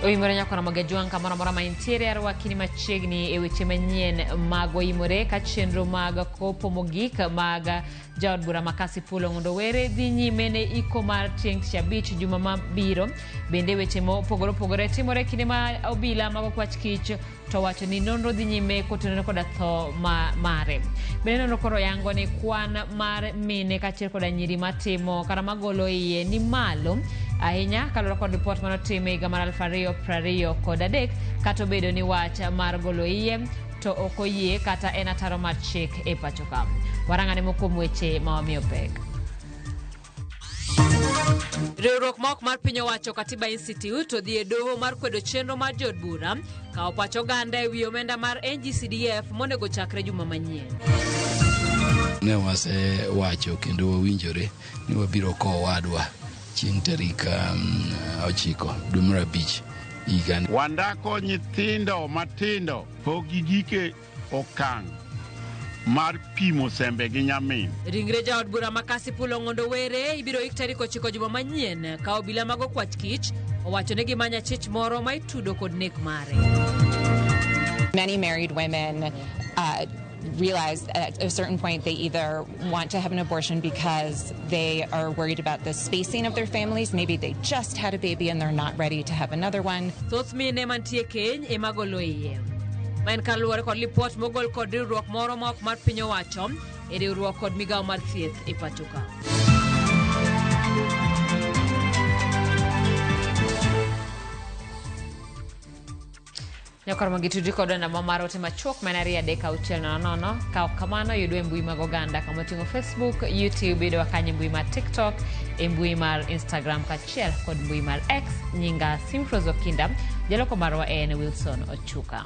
Oimore nyakora Mogajwang' kamoro amora ma intiere arwakini machiegni e weche manyien mag Oimore ka chenro mag kopo mogik mag jaod bura ma Kasipul Ong'ondo Were dhi nyime ne iko mar chieng' tich abich juma mabiro. Bende weche mopogore opogore timore kinde ma obila mag okwach kich to wacho ni nonro dhi nyime kotenore koda tho ma mare. Bende nonro koro yango ni kwan mar mine kaachiel koda nyiri matimo kata magolo iye ni malo ahinya kaluwore kod ripot manotim e higa mar 2023 kata obedo ni wach mar golo iye to ok oyie kata en ataro mar chik e pacho ka. Warang'ane moko kuom weche ma wamiyo pek. Riwruok ma ok mar piny owacho Katiba Institute odhi e doho mar kwedo chenro mar jood bura kawo pach oganda e wi omenda mar NGCDF monego chakre juma manyien. Ne wasewacho kendo wawinjore ni wabiro kowo owadwa chieng' tarik 9 dwe mar 5 higani. Wandako nyithindo matindo pok gigike okang' mar pimo sembe gi nyamin. Ringre jaod bura ma Kasipul Ong'ondo Were ibiro ik tarik 9 juma manyien ka obila mag okwach kich owacho ni gimanyo achich moro ma itudo kod nek mare. Many married women realize at a certain point they either want to have an abortion because they are worried about the spacing of their families. Maybe they just had a baby and they're not ready to have another one. Thoth mine mantie keny ema golo iye. Ma en kaluwore kod lipot mogol kod riwruok moro ma ok mar piny owacho e riwruok kod migawo mar thieth e pacho ka. Nyakor mondo gitudri kodwa namba mar ote machuok ma en 23600. Ka ok kamano yudwa e mbui mag oganda kama oting'o Facebook, YouTube, yudowa kanyo e mbui mar TikTok, e mbui mar Instagram kaachiel kod mbui mar X. Nyinga Simfrose Okinda, jaloko marwa en Wilson Ochuka.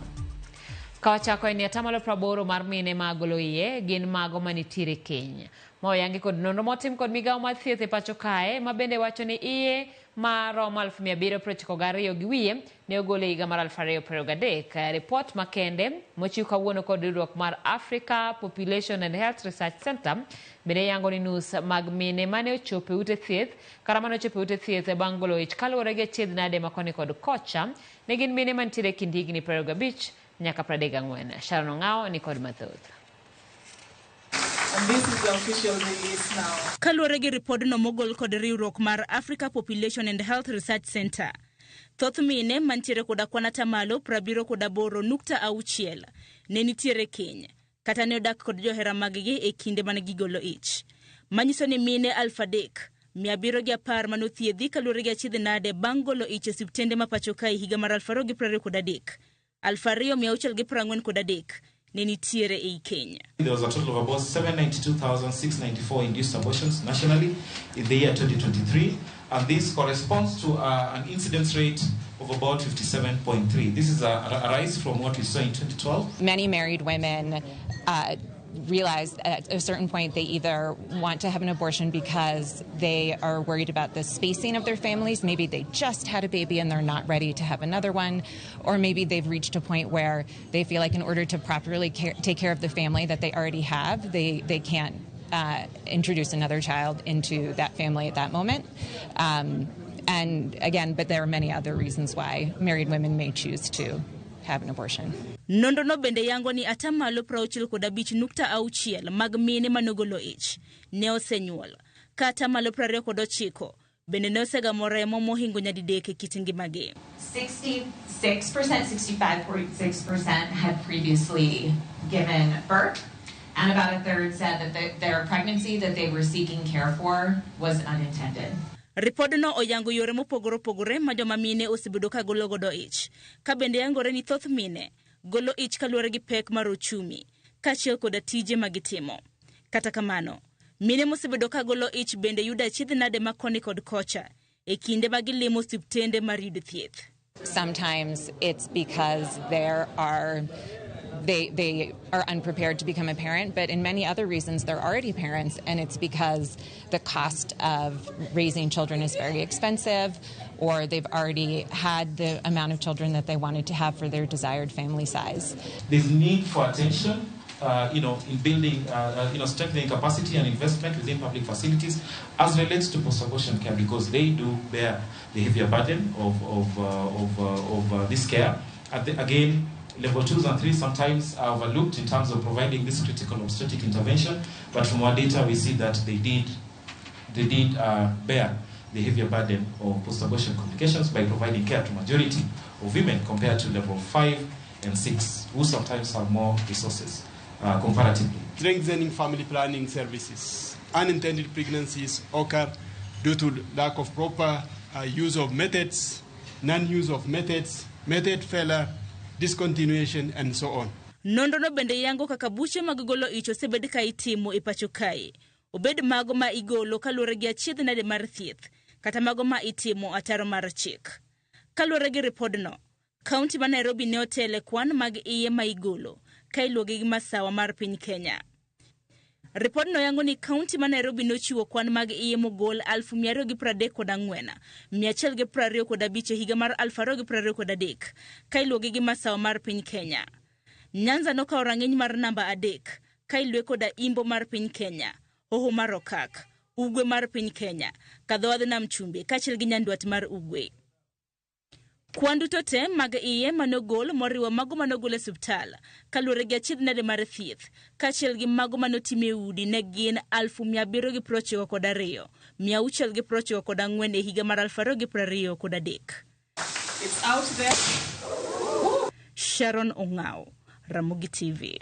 Ka wachako en ni atamalo 80 mar mine ma golo iye gin mago manitiere keny. Ma oyangi kod nonro motim kod migawo mar thieth e pacho kae ma bende wacho ni iye ma romo 792 gi wiye ne ogol e higa mar 2023. Ripot makende mochiw kawuono kod riwruok mar Africa Population and Health Research Center bende yango ni nus mag mine mane ochopo e ute thieth kata mane ochopo e ute thieth bang' golo ich kaluwore gi achiedh nade ma koni kod kocha ne gin mine mantiere e kind higni 25 nyaka 34. Sharon Ong'awo ni kod mathoth. And this is the official release now. Kaluwore gi ripodno mogol kod riwruok mar Africa Population and Health Research Center, thoth mine mantiere koda kwan atamalo 78.6 ne nitiere keny kata ne odak kod johera maggi e kinde mane gigolo ich. Manyiso ni mine 3710 mane othiedhi kaluwore gi achiedh nade bang' golo ich e osiptende ma pacho kae higa mar 2023, 2643 ne nitiere ei keny. There was a total of about 792,694 induced abortions nationally in the year 2023, and this corresponds to an incidence rate of about 57.3. This is a rise from what we saw in 2012. Many married women realize at a certain point they either want to have an abortion because they are worried about the spacing of their families. Maybe they just had a baby and they're not ready to have another one, or maybe they've reached a point where they feel like in order to properly take care of the family that they already have, they can't introduce another child into that family at that moment. And again, but there are many other reasons why married women may choose to have an abortion. Nonro no bende yango ni atamalo 65.6 mag mine manogolo ich ne osenyuol, ka atamalo 29 bende ne osegamo remo mohingo nyadidek e kit ngimagi. 66%, 65.6% had previously given birth, and about a third said that their pregnancy that they were seeking care for was unintended. Ripodno oyango yore mopogore opogore ma joma mine osebedo ka golo godo ich, ka bende yangore ni thoth mine golo ich kaluwore gi pek mar ochumi kaachiel koda tije ma gitimo. Kata kamano, mine mosebedo ka golo ich bende yudo achiedh nade ma koni kod kocha e kinde ma gilimo osiptende mar yudo thieth. Sometimes it's because they are unprepared to become a parent, but in many other reasons they're already parents, and it's because the cost of raising children is very expensive, or they've already had the amount of children that they wanted to have for their desired family size. There's need for attention in building, strengthening capacity and investment within public facilities as relates to post-abortion care, because they do bear the heavier burden of this care. Again, level 2s and 3s sometimes are overlooked in terms of providing this critical obstetric intervention, but from our data we see that they did bear the heavier burden of post-abortion complications by providing care to majority of women compared to level 5 and 6, who sometimes have more resources comparatively. Strengthening family planning services. Unintended pregnancies occur due to lack of proper use of methods, non-use of methods, method failure, discontinuation, and so on. Nonrono bende yango kaka buche mag golo ich osebed ka itimo e pacho kae. Obed mago ma igolo kaluwore gi achiedh nade mar thieth, kata mago ma itimo ataro mar chik. Kaluwore gi ripodno, kaunti ma Nairobi ne otele kwan mag iye ma igolo ka iluwogi gi masawa mar piny Kenya. Ripodno yango ni kaunti ma Nairobi nochiwo kwan mag iye mogol 234,125 e higa mar 2023 ka iluwogi gi masawa mar piny Kenya. Nyanza nokawo rang'iny mar namba 3 ka iluwe koda Imbo mar piny Kenya, Hoho mar Okak, Ugwe mar piny Kenya, Kadho Nam Chumbi kaachiel gi Nyandwat mar Ugwe. Kwan duto te mag iye manogol moriwo mago manogol e osiptal kaluwore gi achiedh nade mar thieth kaachiel gi mago manotim e udi ne gin 792,694 e higa mar 2023. It's out there. Sharon Ong'ao, Ramogi TV.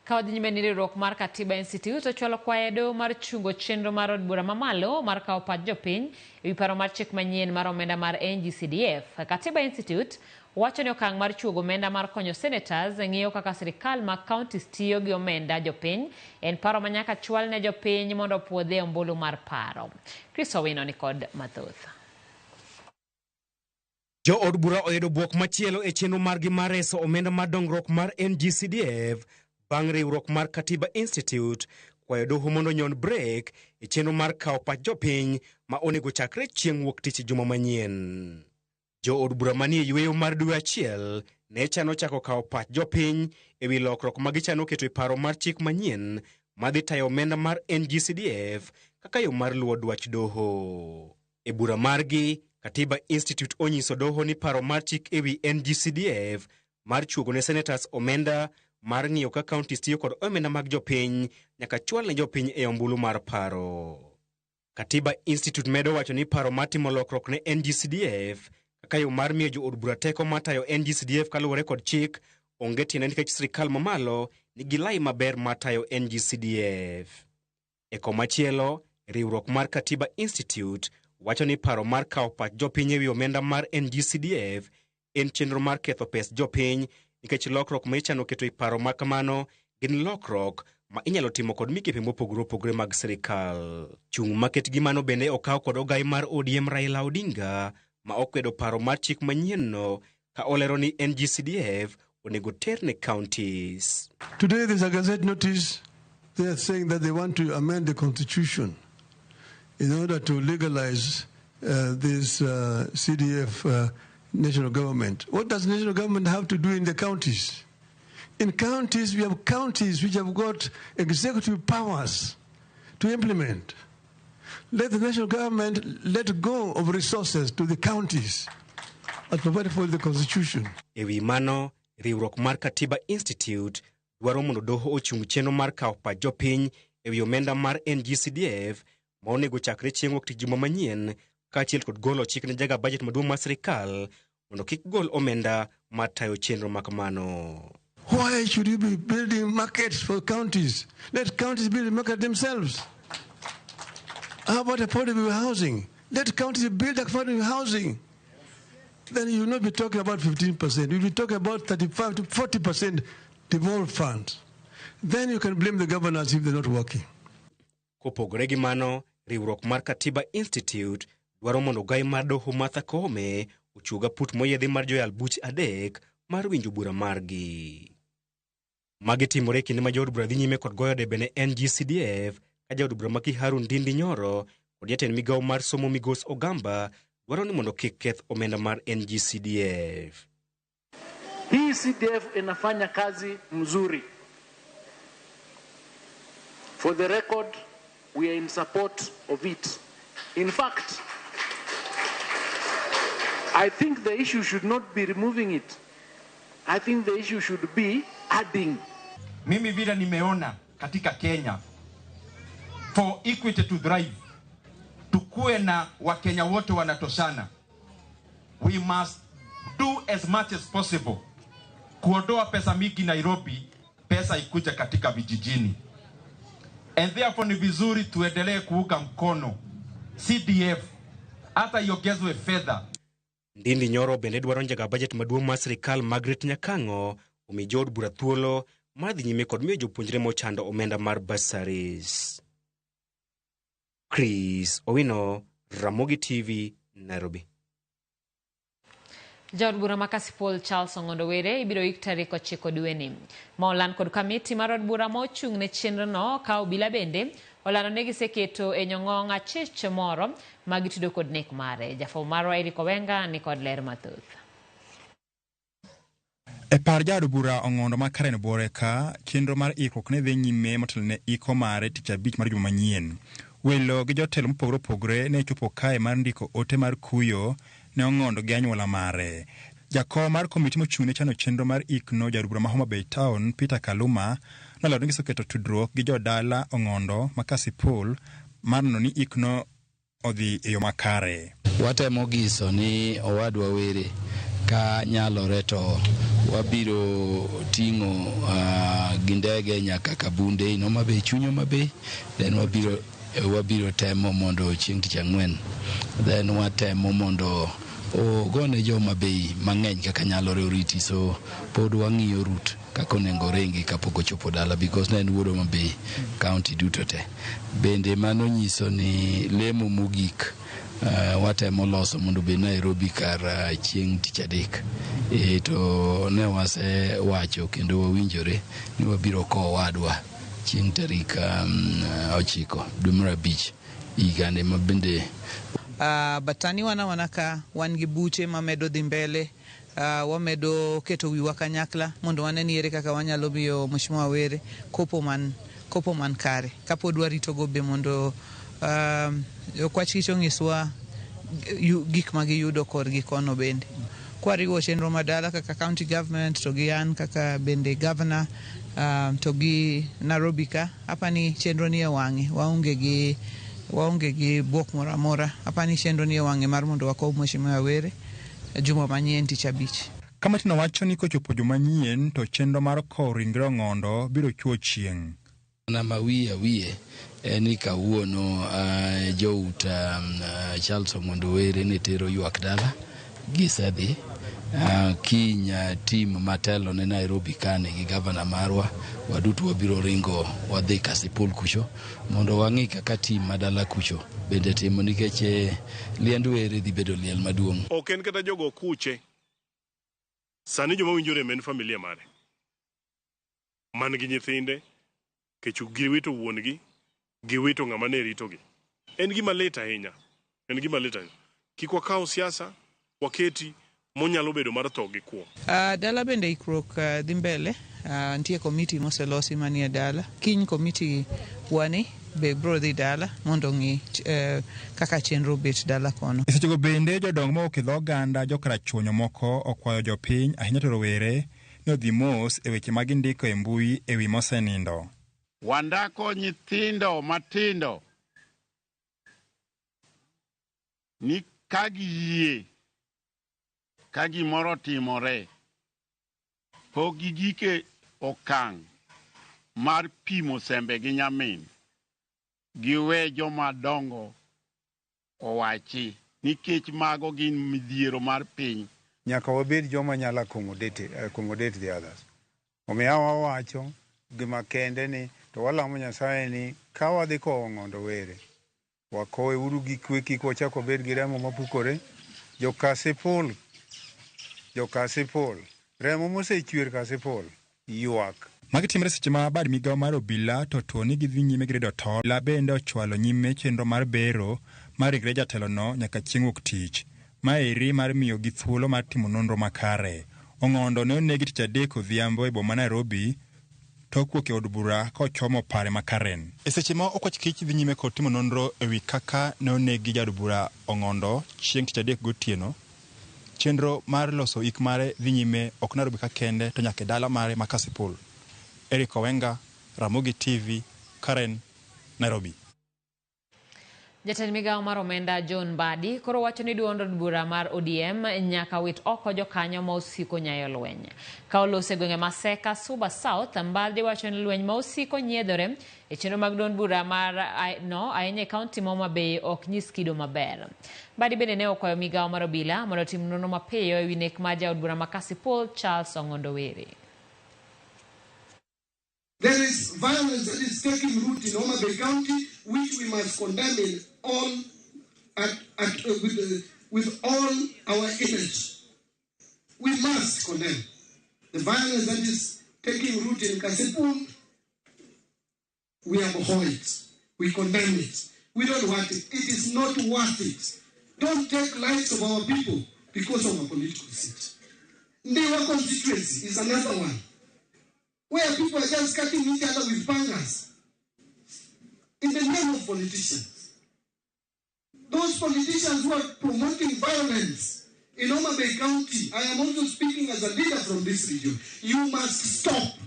Ka wadhi nyime ni riwruok mar Katiba Institute ochwalo kwayo e doho mar chungo chenro mar od bura mamalo mar kawo pach jopiny ewi paro mar chik manyien mar omenda mar NGCDF. Katiba Institute wacho ni okang' mar chuogo omenda mar konyo senators ng'iyo kaka sirikal mag counties tiyo gi omenda jopiny en paro ma nyaka chwal ne jopiny mondo opuodhe ombulu mar paro. Chris Owino ni kod mathoth. Jo od bura oyudo bwok machielo e chenro margi mar reso omenda mar dongruok mar NGCDF bang' riwruok mar Katiba Institute kwayo doho mondo nyon brek e chenro mar kawo pach jopiny ma onego chakre chieng' wuok tich juma manyien. Jo od bura manie yweyo mar dwe achiel ne chano chako kawo pach jopiny ewi lokruok ma gichano keto e paro mar chik manyien madhi tayo omenda mar NGCDF kaka yo mar luwo dwach doho. E bura margi, Katiba Institute onyiso doho ni paro mar chik ewi NGCDF mar chuogo ne senators omenda mar ng'iyo ka counties tiyo kod omenda mag jopiny nyaka chwal ne jopiny e ombulu mar paro. Katiba Institute medo wacho ni paro mar timo lokruok ne NGCDF kaka yo mar miyo jo od bura teko mar tayo NGCDF kaluwore kod chik onge tiende nikech sirikal mamalo nigi lai maber mar tayo NGCDF. E komachielo, riwruok mar Katiba Institute wacho ni paro mar kawo pach jopiny ewi omenda mar NGCDF en chenro mar ketho pes jopiny nikech lokruok ma ichano keto e paro ma kamano gin lokruok ma inyalo timo kod migepe mopogore opogore mag sirikal. Chung' maket gi mano bende okaw kod ogai mar ODM Raila Odinga ma okwedo paro mar chik manyienno ka olero ni NGCDF onego ter ne counties. Today there's a gazette notice. They are saying that they want to amend the constitution in order to legalize this CDF national government. What does national government have to do in the counties? In counties, we have counties which have got executive powers to implement. Let the national government let go of resources to the counties as provided for the constitution. Ewi mano, riwruok mar Katiba Institute dwaro mondo doho ochung chenro mar kawo pach jopiny ewi omenda mar NGCDF ma onego chakre chieng' wuok tich juma manyien kaachiel kod golo chik ne jaga budget maduong' mar sirikal mondo kik gol omenda mar tayo chenro ma kamano. Why should you be building markets for counties? Let counties build the market themselves. How about affordable housing? Let counties build affordable housing. Then you will not be talking about 15%. You'll be talking about 35 to 40% devolved funds. Then you can blame the governors if they're not working. Kopogore gi mano, riwruok mar Katiba Institute dwaro mondo ogai mar doho Martha Koome ochuog aput moyiedhi mar joyal buch 3 mar winjo bura margi. Magi timore e kinde ma jood bura dhi nyime kod goyo debe ne NGCDF ka jaod bura ma Kiharu Ndindi Nyoro kod jatend migawo mar somo Migos Ogamba dwaro ni mondo kik keth omenda mar NGCDF. Hii CDF inafanya kazi mzuri. For the record, we are in support of it. In fact, I think the issue should not be removing it. I think the issue should be adding. Mimi vile nimeona katika Kenya, for equity to thrive, tukue na Wakenya wote wanatoshana. We must do as much as possible kuondoa pesa mingi Nairobi, pesa ikuja katika vijijini. And therefore ni vizuri tuendelee kuunga mkono CDF hata iongezwe fedha. Ndindi Nyoro bende dwaro njaga bajet maduong' mar sirikal Margaret Nyakang'o omi jood bura thuolo mar dhi nyime kod miyo jopuonjre mochando omenda mar bursaries. Chris Owino, Ramogi TV, Nairobi. Jaod bura ma Kasipul Charles Ong'ondo Were ibiro ik tarik 9 dweni. Ma oland kod kamiti mar od bura ma ochung' ne chenrono ka obila bende olando ni giseketo e nyong'ong' achich moro ma gitudo kod nek mare. Jafwambo marwa Eric Owenga ni kod ler mathoth. E par jaod bura Ong'ondo ma Karen Buore ka chenro mar ikruok ne dhi nyime motelo ne iko mare tich abich mar juma manyien. Welo gi jotelo mopogore opogore ne chopo kae mar ndiko ote mar kuyo ne Ong'ondo gi anyuola mare. Jakom mar komiti mochung' ne chano chenro mar ikno jaod bura ma Homa Bay Town Peter Kaluma nolando ni giseketo tudruok gi jodala Ong'ondo ma Kasipul mar neno ni ikno odhi e yo makare. Watemo giso ni owadwa Were ka nyalore to wabiro ting'o gi ndege nyaka Kabunde in Homa Bay, chuny Homa Bay, then wabiro temo mondo chieng' tich ang'wen, then watemo mondo ogone jo Homa Bay mang'eny kaka nyalore oriti, so pod wang'iyo route kaka onego oringi kapok ochopo dala because ne en wuod Homa Bay county duto te. Bende mano nyiso ni lemo mogik watemo loso mondo obed Nairobi kar chieng' tich adek. To ne wasewacho kendo wawinjore ni wabiro kowo owadwa chieng' tarik 9 dwe mar 5 higani ma bende But sani wan ka wan gi buche mamedo dhi mbele, wamedo keto wiwa kanyakla mondo wane ni ere kaka wanyalo miyo Mheshimiwa Were kopo man kare kapod warito go be mondo okwach kich onyiswa gik ma giyudo korgi kono bende. Kwariwo chenro madala kaka county government to gi an kaka bende governor to gi Nairobi ka, apani chenro ni e wang'e, waonge gi bwok moro amora. Apani chenro ni e wang'e mar mondo wakow Mheshimiwa Were juma manyien tich abich. Kamatino wacho ni kochopo juma manyien to chenro mar kowo ringre Ong'ondo biro chuo chieng'. Mana ma wiye en ni kawuono jout Charles Ong'ondo Were ne tero ywak dala, gisedhi. Kiny tim matelo ne Nairobi kane gi gavana marwa waduto wabiro ringo wadhi Kasipul kucho mondo wang'i kaka tim madala kucho bende timo nikech liend Were dhi bedo liel maduong'. Ok en kata jogo kuche. Sani joma winjo rem en familia mare man gi nyithinde, kech giwito wuon-gi, giwito ng'ama ne ritogi. En gima lit ahinya, en gima lit ahinya. Kik wakaw siasa waketi monyalo bedo mar tho gi kuo. Dala bende ikruok dhi mbele. Nitie komiti moselosi manie dala. Kiny komiti wani be bro dhi dala mondo ong'i kaka chenro bet dala kono. E sechego bende jodongo mowuok e dho oganda jokarachuonyo moko okwayo jopiny ahinya to rowere ni odhi mos e weche ma gindiko e mbui e wi mosenindo. Wandako nyithindo matindo ni ka giyie ka gimoro timore pok gigike okang' mar pimo sembe gi nyamin, giwe joma dongo owachi nikech mago gin midhiero mar piny. Nyaka wabed joma nyalo accommodate the others. Omiyo wawacho gima kende ni to walamo Nyasaye ni ka wadhi kowo Ong'ondo Were, wakowe uru gi kwe kik wachak wabed gi remo mapukore. Jo Kasipul, remo mosechwer Kasipul ywak. Magi timre seche ma bad migao mar obila to tuo ni gidhi nyime gi redo tol. La bende ochwalo nyime chenro mar bero mar ringre jatelono nyaka chieng' wuok tich. Maeri mar miyogi thuolo mar timo nonro makare. Ong'ondo ne onegi tich adek odhiambo e boma Nairobi tok wuok e od bura kochomo pare ma Karen. E seche ma okwach kich dhi nyime kod timo nonro ewi kaka ne onegi jaod bura Ong'ondo chieng' tich adek gotieno, chenro mar loso ik mare dhi nyime ok Nairobi ka kende to nyaka e dala mare ma Kasipul. Eric Owenga, Ramogi TV, Karen, Nairobi. Jatend migawo mar omenda John Mbadi koro wacho ni duond od bura mar ODM nyaka wit oko jokanyo ma osiko nyayo lweny. Ka oloso e gwenge ma Seka, Suba South, Mbadi wacho ni lweny ma osiko nyiedhore e chenro mag duond bura mar no ahinya e kaunti ma Homa Bay ok nyis kido maber. Mbadi bende ne okwayo migawo mar obila mondo otim nonro mapiyo e wi nek mar jaod bura ma Kasipul Charles Ong'ondo Were. There is violence that is taking root in Homa Bay County, which we must condemn in all, at, with all our energy. We must condemn the violence that is taking root in Kasipul. We abhor it. We condemn it. We don't want it. It is not worth it. Don't take lives of our people because of a political seat. Ndewa constituency is another one, where people are just cutting each other with bangers in the name of politicians. Those politicians who are promoting violence in Homa Bay County, I am also speaking as a leader from this region. You must stop.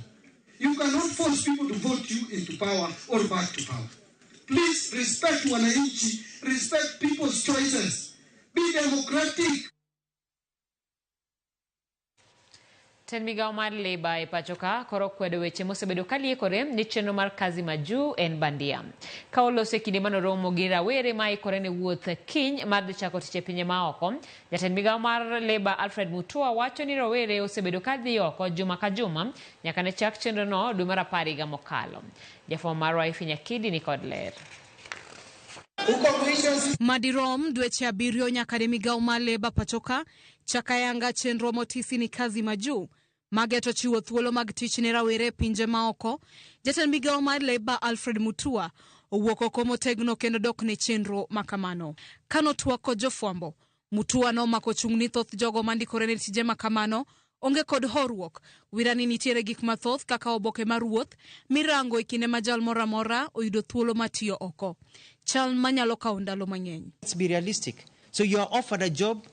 You cannot force people to vote you into power or back to power. Please respect wananchi, respect people's choices. Be democratic. Tend migawo mar Labour e pacho ka koro kwedo weche mosebedo kaliekore ni chenro mar kazi majuu en bandia. Ka oloso e kinde manoromo gi rawere ma ikore ne wuoth kiny mar dhi chako tich e pinje maoko, jatend migawo mar Labour Alfred Mutua wacho ni rowere osebedo ka dhi oko juma ka juma nyaka ne chak chenro no dwe mar 10 higa mokalo. Jafwambo marwa Ifi Nyakidi ni kod ler. Madirom dweche 7 nyaka ne migawo mar Labour pacho ka chaka yanga chenro motisi ni kazi majuu mageto chiwo thuolo mag tich ne rawere e pinje maoko. Jatend migawo mar Labour Alfred Mutua owuok oko motegno kendo dok ne chenro makamano. Kanotwak kod jofwambo, Mutua nomako chung' ni thoth jogo mandikore ne tije makamano onge kod horuok. Wira ni nitiere gik mathoth kaka oboke mar wuoth mirango e kinde ma jal moro amora oyudo thuolo mar tiyo oko. Chal manyalo kawo ndalo mang'eny. Let's be realistic. So you are offered a job,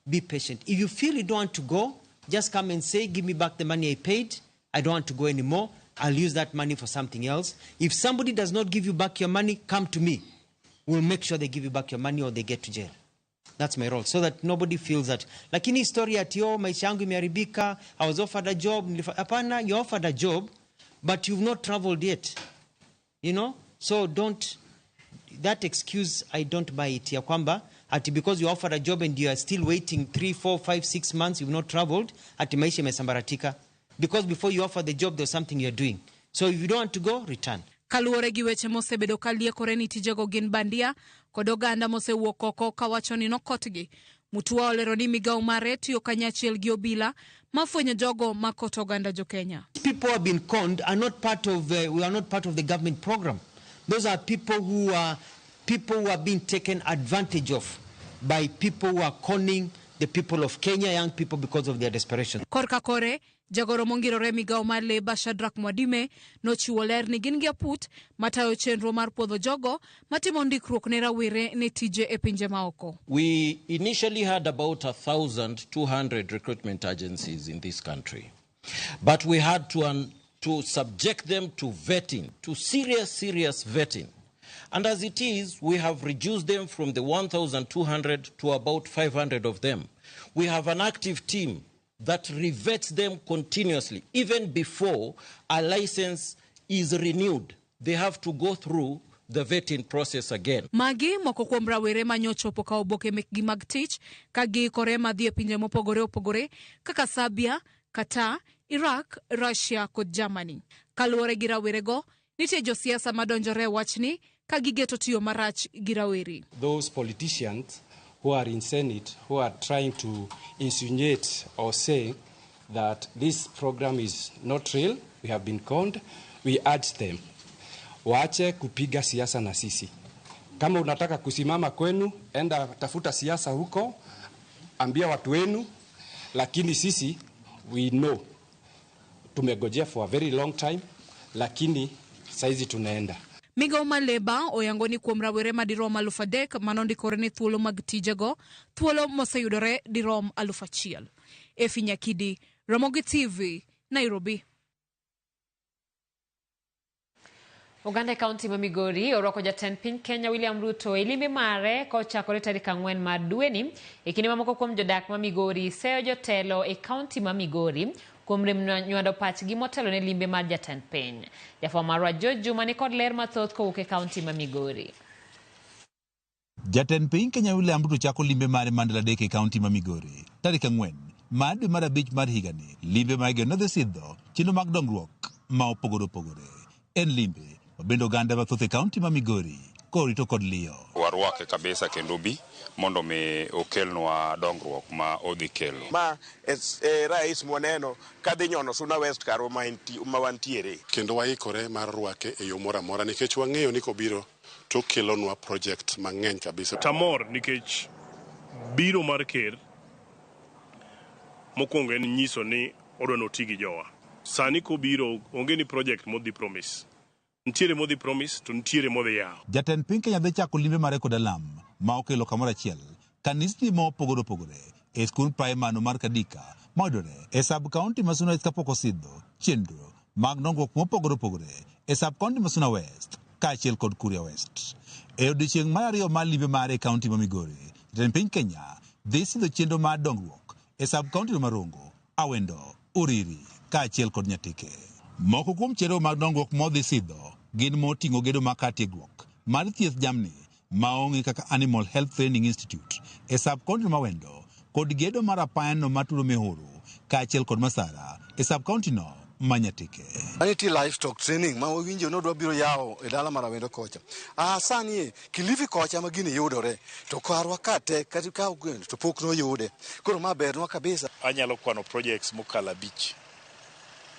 be patient. If you feel you don't want to go, just come and say, give me back the money I paid. I don't want to go anymore. I'll use that money for something else. If somebody does not give you back your money, come to me. We'll make sure they give you back your money or they get to jail. That's my role, so that nobody feels that. Lakini story ati, oh, maisha yangu imeharibika, I was offered a job. Hapana, you offered a job, but you've not traveled yet. You know? So don't, that excuse, I don't buy it. Ya kwamba, ati because you offered a job and you are still waiting 3, 4, 5, 6 months, you've not traveled, ati maisha imesambaratika. Because before you offer the job, there's something you're doing. So if you don't want to go, return. Kaluwore gi weche mosebedo ka liekore ni tijego gin bandia kod oganda mosewuok oko kawacho ni nokotgi. Mutua olero ni migawo mare tiyo kanyachiel gi obila mafwenyo jogo makoto oganda jo Kenya. People who have been conned are not part of, we are not part of the government program. Those are people who are being taken advantage of by people who are conning the people of Kenya, young people, because of their desperation. Korka kore, jagoro mongirore migawo mar Labour Shadrack Mwadime nochiwo ler ni gin gi aput matayo chenro mar puodho jogo matimo ndikruok ne rawere ne tije e pinje maoko. We initially had about 1,200 recruitment agencies in this country, but we had to subject them to vetting, to serious, serious vetting. And as it is, we have reduced them from the 1,200 to about 500 of them. We have an active team that revets them continuously. Even before a license is renewed, they have to go through the vetting process again. Magi moko kuom rawere manyochopo ka oboke mekgi mag tich ka giikore madhi e pinje mopogore opogore kaka Serbia, Qatar, Iraq, Russia kod Germany. Kaluwore gi rawerego, nitie josiasa madonjore e wachni ka gigeto tiyo marach gi rawere. Those politicians who are in Senate, who are trying to insinuate or say that this program is not real, we have been conned, we urge them, waache kupiga siasa na sisi. Kama unataka kusimama kwenu, enda tafuta siasa huko, ambia watu wenu, lakini sisi We know tumegojea for a very long time, lakini saizi tunaenda. Migawo mar Leba oyango ni kuom rawere madirom 3,000 manondikore ne thuolo mag tijego, thuolo moseyudore dirom 1,000. Efi Nyakidi, Ramogi TV, Nairobi. Oganda e kaunti ma Migori orwako jatend piny Kenya William Ruto e limbe mare kochakore tarik 4 mar dweni. E kinde mamoko kuom jodak ma Migori seyo jotelo e kaunti ma Migori kuom rem nywando pachgi motelo ne limbe mar jatend piny. Jafwambo marwa George Juma ni kod ler mathoth kowuok e kaunti ma Migori. Jatend piny Kenya William Ruto chako limbe mare mar ndalo 3 e kaunti ma Migori tarik 4 mar dwe mar 5 mar higani. Limbe ma igeno dhi sidho chenro mag dongruok ma opogore opogore. En limbe mabende oganda mathoth e kaunti ma Migori korito kod liyo. Warwake kabisa kendo bi mondo mi okelnwa dongruok ma odhi kelo. Ma e rais mwaneno kadhi nyono Suna West karo ma wantiere. Kendo waikore mar rwake e yo moro amora nikech wang'eyo ni kobiro to kelonwa project mang'eny kabisa. Tamor nikech biro mar ker mokwongo en nyiso ni odwa noti gi jowa. Sani kobiro onge ni project modhi promise. Nitiere modhi promise to nitiere modhi yawo. Jatend piny Kenya dhi chako limbe mare kod alam ma okelo kamoro achiel kanisni ma opogore opogore e skund praimar mar Kadika mayudore e sub county ma Suna West kapok osidho chenro mag dongruok mopogore opogore e sub county ma Suna West kaachiel kod Kuria West. E odiechieng' mar ariyo mar limbe mare e kaunti ma Migori, jatend piny Kenya dhi sidho chenro mar dongruok e sub county ma Rongo, Awendo, Uriri kaachiel kod Nyatike. Moko kuom chenro mag dongruok modhi sidho gin moting'o gedo mar kar tiegruok mar thieth jamni maong'e kaka Animal Health Training Institute e sub county ma Awendo kod gedo mar apayano maturo Mihuru kaachiel kod Masara e sub county no ma Nyatike. Nitie livestock training ma wawinjo ni odwa biro yawo e dala mar Awendo kocha. Sani Kilifi kocha ma gini yudore to karwa ka te kata ka to pok noyude. Koro ma bernwa kabisa. Anyalo kwano projects mokalo 5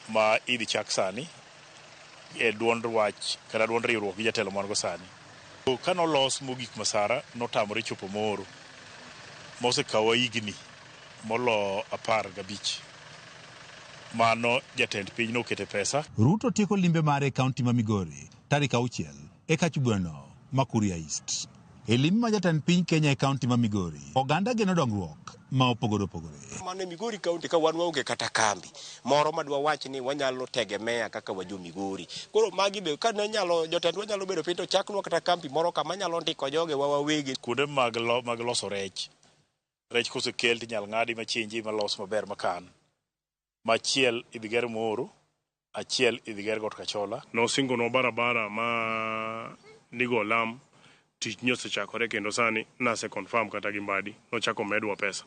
ma idhi chak sani e duond wach kata duond riwruok gi jatelo man go sani. Kanolos mogik Masara notamore chopo Moro mosekawa higni molo 15. Mano jatend piny nokete pesa. Ruto tieko limbe mare e kaunti ma Migori tarik 6 e Kachubwano ma Kuria East. E limbe ma jatend piny Kenya e kaunti ma Migori, oganda geno dongruok ma opogore opogore. Mano e Migori kaunti ka wan waonge kata kambi moro madwa wach ni wanyalo tegemea kaka wajo Migori. Koro magi be ka ne nyalo jotendwa nyalo bedo piny to chaknwa kata kambi moro kama nyalo ndiko joge wa wawegi. Kuonde mag loso rech. Rech kosekel tinyal ng'adi machinji malos maber makan. Machiel idhi ger Moro, achiel idhi ger Got Kachola. Nosingonwa barabara ma nigo lam, tich nyosechakore kendo sani nase confirm kata gi Mbadi nochako medwa pesa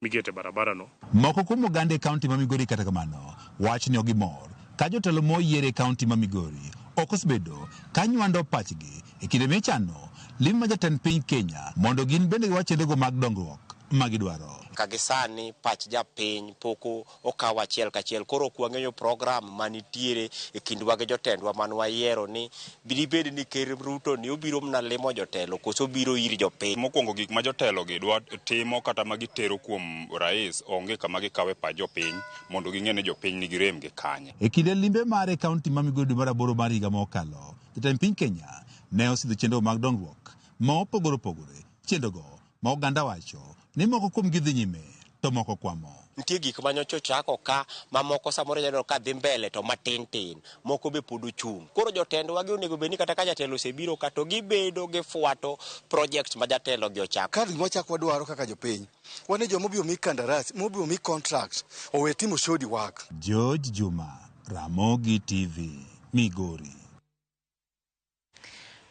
mikete barabara no. Moko kuom oganda e kaunti ma Migori kata kamano wach ni ok gimor ka jotelo moyier e kaunti ma Migori ok osebedo ka nywando pachgi e kinde michano lim ma jatend piny Kenya mondo gin bende giwach chenrogo mag dongruok ma gidwaro. Ka gi sani pach japiny pok okaw achiel kachiel. Koro ok wang'eyo program manitiere e kindwa gi jotendwa man wayiero ni dibed ni Ker Ruto ni obiro mana limo jotelo koso obiro ir jopiny. Mokwongo gik ma jotelo gi dwa timo kata ma gitero kuom rais onge kama gikawe pach jopiny mondo ging'e ni jopiny nigi rem gi kanye. E kinde limbe mare e kaunti ma Migori dwe mar 8 mar higa mokalo, jatend piny Kenya ne osidho chenro mag dongruok ma opogore opogore, chenrogo ma oganda wacho ni moko kuom gi dhi nyime to moko kwamo. Nitie gik ma nyocha ochako ka mamoko samoro inyalo ka dhi mbele to matin tin, moko be pod ochung'. Koro jotendwa gi onego bed ni kata ka jatelo osebiro ka to gibedo gifuato projects ma jatelo gi ochako. Ka gima wachako wadwaro kaka jopiny, wan ni joma obiro mi kandarasi, mobiro mi contract, owe timo shoddy work. George Juma, Ramogi TV, Migori.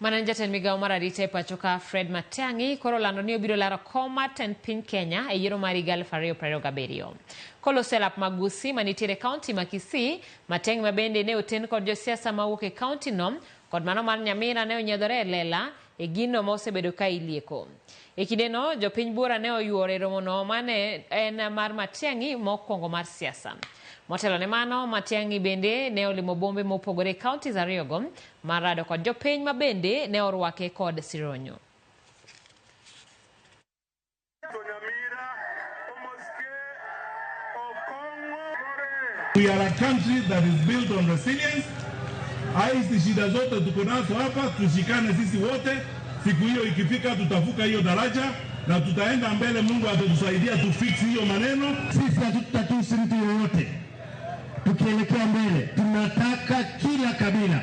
Mana jatend migawo mar arita e pacho ka Fred Matiang'i koro lando ni obiro laro kom mar tend piny Kenya e yiero mar higa 2027. Koloso e lap Magusi manitiere e kaunti ma Kisii, Matiang'i ma bende ne oten kod josiasa mawuok e kaunti no kod mano mar Nyamira ne onyiedhore e lela e gino ma osebedo ka ilieko. E kindeno, jopiny buora ne oyuoro e romono mane en mar Matiang'i mokwongo mar siasa. Motelo ne mano, Matiang'i bende ne olimo bombe mopogore e counties ariyogo mar rado kod jopiny ma bende ne orwake kod sironyo. We are a country that is built on resilience. Hizi shida zote tuko nazo hapa, tushikane sisi wote. Siku hiyo ikifika, tutavuka hiyo daraja na tutaenda mbele. Mungu atatusaidia tufix hiyo maneno. Sisi hatutatusi mtu yoyote, tukielekea mbele tunataka kila kabila,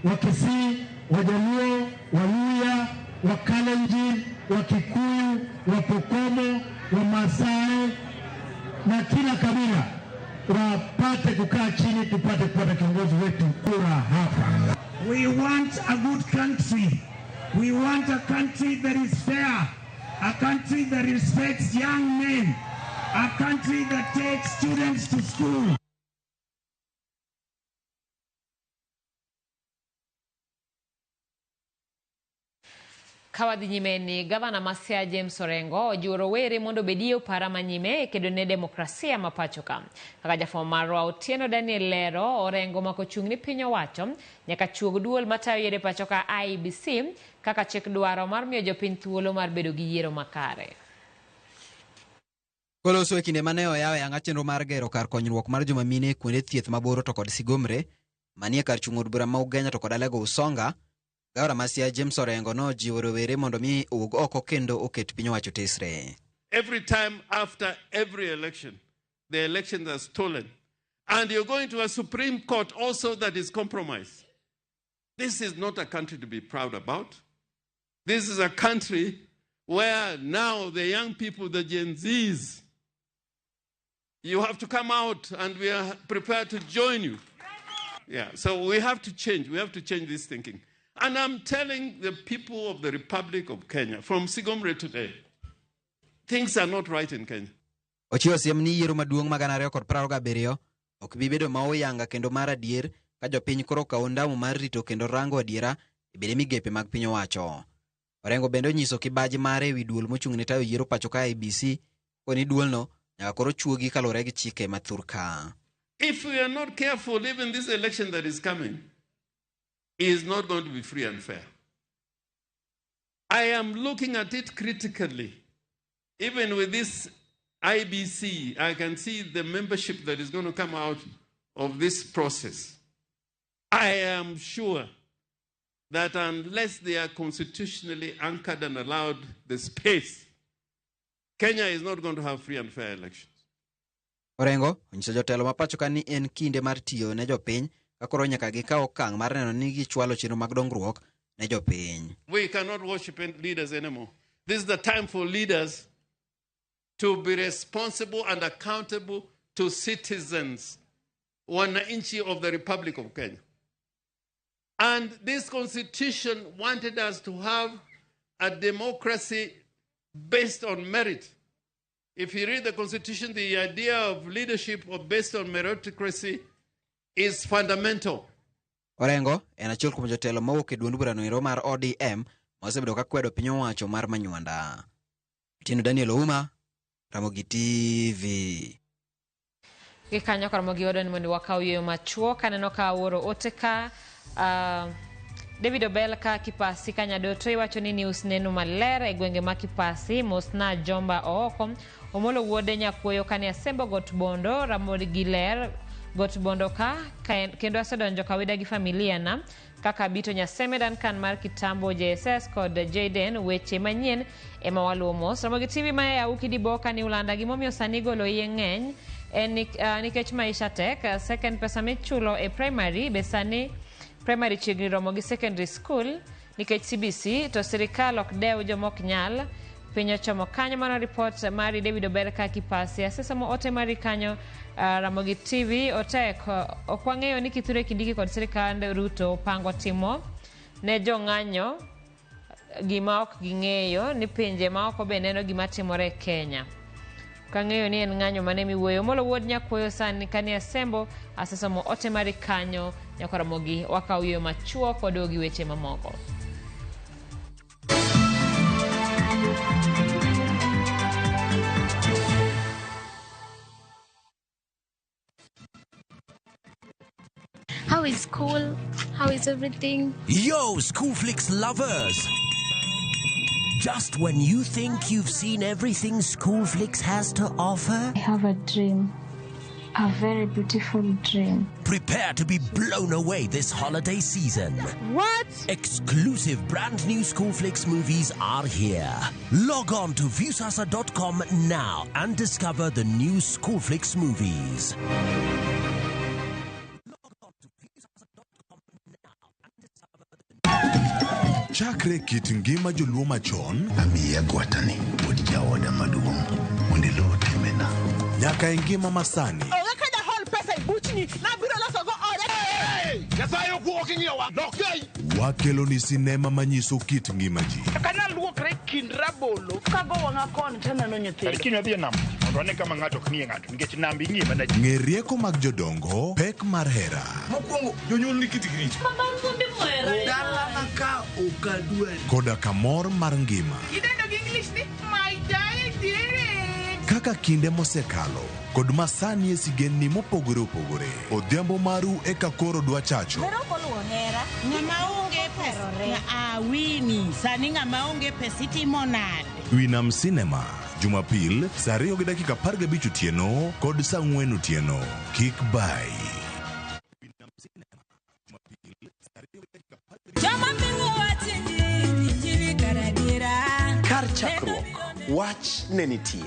Wakisii, Wajaluo, Waluya, Wakalenjin, Wakikuyu, Wapokomo, Wamasai na kila kabila wapate kukaa chini, tupate kupata kiongozi wetu kura hapa. We want a good country. We want a country that is fair, a country that respects young men, a country that takes students to school. Ka wadhi nyime ni gavana ma Siaya James Orengo ojiwo rowere mondo obedie opara manyime e kedo ne demokrasia ma pacho ka. Kaka jafwambo marwa Otieno Daniel lero, Orengo mako chung' ni piny owacho nyaka chuog duol matayo yiero e pacho ka IEBC kaka chik dwaro mar miyo jopiny thuolo mar bedo gi yiero makare. Koloso e kinde mane oyawo yanga chenro mar gero kar konyruok mar joma mine e kuonde thieth maboro to kod Sigomre manie kar chung' od bura ma Ugenya to kod Alego Usonga, Gavana ma Siaya James Orengo nojiwo rowere mondo mi owuog oko kendo oket piny owacho tesre. Every time after every election, the elections are stolen. And you're going to a Supreme Court also that is compromised. This is not a country to be proud about. This is a country where now the young people, the Gen Zs, you have to come out and we are prepared to join you. Yeah, so we have to change. We have to change this thinking. And I'm telling the people of the Republic of Kenya, from Sigomre today, things are not right in Kenya. Ochiwo siem ni yiero maduong' ma 2027 ok bi bedo ma oyanga kendo mar adier ka jopiny koro okawo ondamo mar rito kendo rango adiera e bede migepe mag piny owacho. Orengo bende onyiso kibaji mare ewi duol mochung' ne tayo yiero pacho ka IEBC koni duolno nyaka koro chuogi kaluwore gi chike ma thurka. If we are not careful, even this election that is coming is not going to be free and fair. I am looking at it critically. Even with this IBC, I can see the membership that is going to come out of this process. I am sure that unless they are constitutionally anchored and allowed the space, Kenya is not going to have free and fair elections. Orengo onyiso jotelo ma pacho ka ni en kinde mar tiyo ne jopiny ka koro nyaka gikaw okang' mar neno ni gichwalo chenro mag dongruok ne jopiny. We cannot worship leaders anymore. This is the time for leaders to be responsible and accountable to citizens, wananchi of the Republic of Kenya. And this constitution wanted us to have a democracy based on merit. If you read the constitution, the idea of leadership based on meritocracy is fundamental. Orengo en achiel kuom jotelo mawuok e duond burano ero mar ODM ma osebedo ka kwedo piny owacho mar Manywanda. Otieno Daniel Ouma, Ramogi TV. Gikanyo Ramogi wadwa ni mondo wakaw yueyo machuok. Aneno ka awuoro ote ka David Obel ka Kipasi Kanyadoto iwacho ni news neno maler e gwenge ma Kipasi. Mosna Jomba Ooko Omolo wuode Nyakuoyo kane asembo got Bondo Ramogi ler got Bondo ka kendo asedonjo kawida gi familia na kaka Bito Nyaseme Duncan mar Kitambo JSS kod Jaden weche manyien ema waluwo mos. Ramogi TV ma e Auki Diboka ni Ulanda gimomiyo sani golo iye ng'eny en nikech maisha tek. Second pesa michulo e primary be sani primary chiegni romo gi secondary school nikech CBC to sirikal ok dew jomok nyal. Piny ochomo kanyo. Mano report mari David Ober ka Kipasi. Asesomo ote mari kanyo Ramogi TV. Otek ok wang'eyo ni Kithure Kindiki kod sirikand Ruto pango timo ne jong'anyo gima ok ging'eyo ni pinje ma oko be neno gima timore e Kenya. Kang'eyo ni en ng'anyo mane miwuoyo. Omolo wuod Nyakuoyo sani kani asembo. Asesomo ote mari kanyo nyaka Ramogi wakaw yueyo machuok waduogo gi weche mamoko. How is school? How is everything? Yo, Schoolflix lovers! Just when you think you've seen everything Schoolflix has to offer. I have a dream. A very beautiful dream. Prepare to be blown away this holiday season. What? Exclusive brand new School Flicks movies are here. Log on to Viusasa.com now and discover the new School Flicks movies. Chakre kit ngima joluo machon amiya gwatani wuod jaoda maduong' mondo iluw timbena nyaka e ngima masani. Onge ka jahol pesa e buchni nabiro losogo ode. Nyasaye ok ing'iyowa lokei. Wakelo ni sinema manyiso kit ngima ji. Kana luokre kind rabolo kago wang'a koni taneno nyithindo. Kiny wadhi e nam mondo wane kama ng'ato ok ng'iye ng'ato nikech nam ing'iye mana ji. Ng'e rieko mag jodongo, pek mar hera. Mokwongo jonyuol ni kitgi richo. Dalana ka ok adwari. Koda kamor mar ngima. Idendo gi English ni my diet. Kaka kinde mosekalo kod masani e sigendni mopogore opogore. Odhiambo maru eka koro dwa chacho. Ng'ama onge pesa awini sani ng'ama onge pesa itimo nade? Winam Cinema Jumapil saa 2:15 otieno kod saa 4 otieno. Kik bai. Kar chakruok, wach ne nitie.